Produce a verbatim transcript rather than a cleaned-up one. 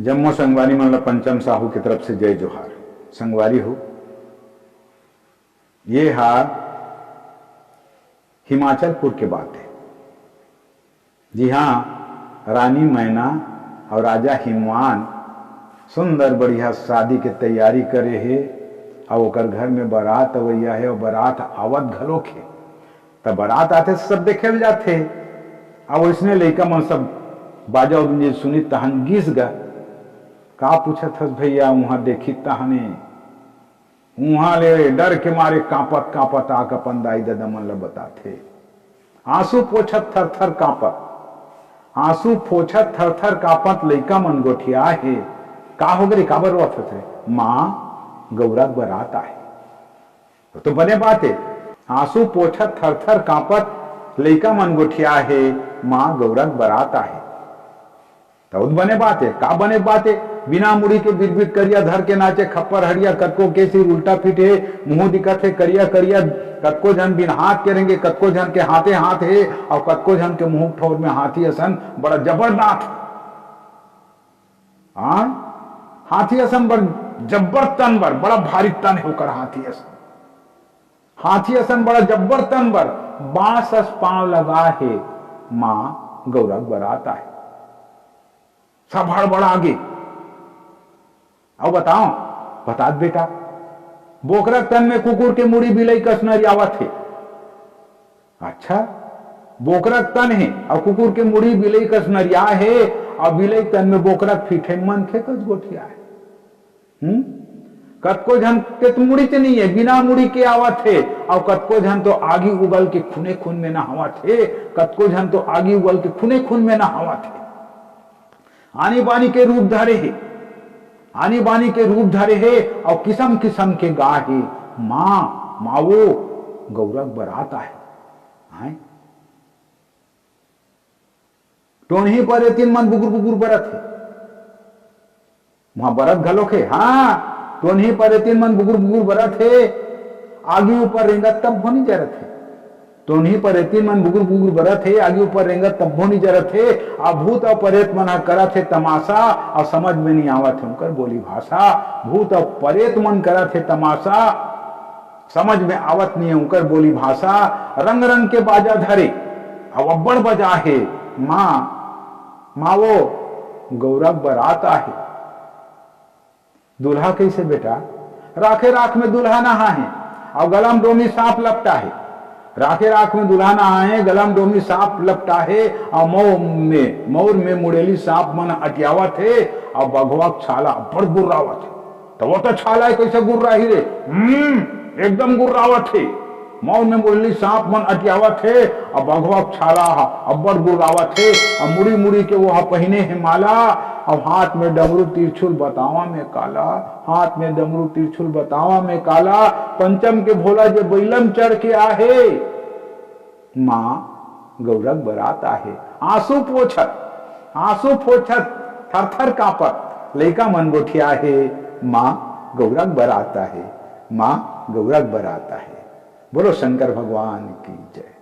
जम्मो संगवारी मन ला पंचम साहू के तरफ से जय जोहार। संगवारी हो, ये हा हिमाचलपुर के बात है, जिहाँ रानी मैना और राजा हिमवान सुंदर बढ़िया शादी के तैयारी करे हे, और ओकर घर में बारात अवैया है और बारात आवत घलोक है। तब बारात आथे, सब देखे ल जाथे। अब वैसने लइका मन सब बाजा उंजी सुनी, तहन गिस गा। "का पूछत हस भैया, उहाँ देखी तहने।" उहाँ ले डर के मारे कांपत कांपत आके अपन दाई ददा मन ल बताथे। आंसू पोछत थर थर कांपत, आंसू पोछत थर थर कांपत लइका मन गोठिया हे। "का हो गे रे, काबर रोवत हस रे?" "माँ, गौरा के बारात आहे।" तो बने बात है, आंसू पोछत थर थर कांपत लइका मन गोठिया हे, "माँ, गौरा के बारात आहे।" त बने बात है, का बने बात है? बिना मुड़ी के बिरबिट करिया धर के नाचे खप्पर हड़िया, कतको के सिर उल्टा फिट हे, मुंह दिखत हे करिया करिया, कतको झन बिन हाथ के रेंगे, कतको झन के हाथे हाथ हे, और कतको झन के मुंह ठोर में हाथी असन बड़ा जबरदस्त। हाँ, हाथी असन बड़ जब्बर तन बर, बड़ा भारी तन हे ओकर हाथी असन। हाथी असन बड़ा जब्बर तन बर, बांस अस पांव लगा हे, माँ गौरा के बारात आहे। सब हड़बड़ा गे। अउ बताओ, बतात बेटा, बोकरा के तन में कुकुर के मुड़ी बिलई कस नरियावत हे। अच्छा, बोकरा के तन हे अउ कुकुर के मुड़ी बिलई कस नरिया हे, अउ बिलई के तन में बोकरा के फीठे मनखे कस गोठिया हे। हम्म? कतको झन के तो मुड़ी च नहीं है, बिना मुड़ी के आवत हे, अउ कतको झन तो आगी उगल के खूने खून में नहावत हे, कतको झन तो आगी उगल के खूने खून में नहावत हे। आनी बानी के रूप धरे हे, आनी बानी के रूप धरे हे, अउ किसम किसम के गा हे, "माँ, माँ वो, गौरा के बारात आहे।" हैं? टोनही परेतिन मन बुगुर बुगुर बरत हे। वहां बरत घलोक हे। हाँ, टोनही परेतिन मन बुगुर बुगुर बरत हे। आगी ऊपर रेंगत तब भोनी जरत हे। टोनही परेतिन मन बुगुर बुगुर बरत हे, आगी ऊपर रेंगत तब भोनी जरत हे। आ भूत अउ परेत मन ह करत हे तमाशा, अउ समझ में नहीं आवत हे उनकर बोली भाषा। भूत अउ परेत मन करत हे तमाशा, समझ में आवत नहीं है उनकर बोली भाषा। रंग रंग के बाजा धरे, अउ अब्बड़ बजा हे, "माँ, माँ वो, गौरा के बारात आहे।" दूल्हा कैसे बेटा? राखे राख में दूल्हा नहा हे, अउ गला में डोमी सांप लपटा हे। राखे राख में दूल्हा नहा हे, गला में डोमी सांप लपटा हे, अउ मऊ में, मऊर में मुड़ेली सांप मन अटियावत हे, अउ बघवा के छाला अब्बड़ गुर्रावत हे। त वो तो छाला हे, कैसे गुर्राही रे? हम्म, एकदम गुर्रावत हे। मऊ में मुड़ेली सांप मन अटियावत हे, अउ बघवा के छाला ह अब्बड़ गुर्रावत हे। अउ मुड़ी मुड़ी के वो ह पहिने हे माला, अउ हाथ में डमरू तिरछुल बतावा में काला, हाथ में डमरू तिरछुल बतावा में काला। पंचम के भोला जे बइला म चढ़ के आहे, माँ गौरा के बारात आहे। आंसू पोछत, आंसू पोछत, थर थर कांपत लइका मन गोठिया हे, माँ गौरा के बारात आहे, माँ गौरा के बारात आहे। बोलो शंकर भगवान की जय।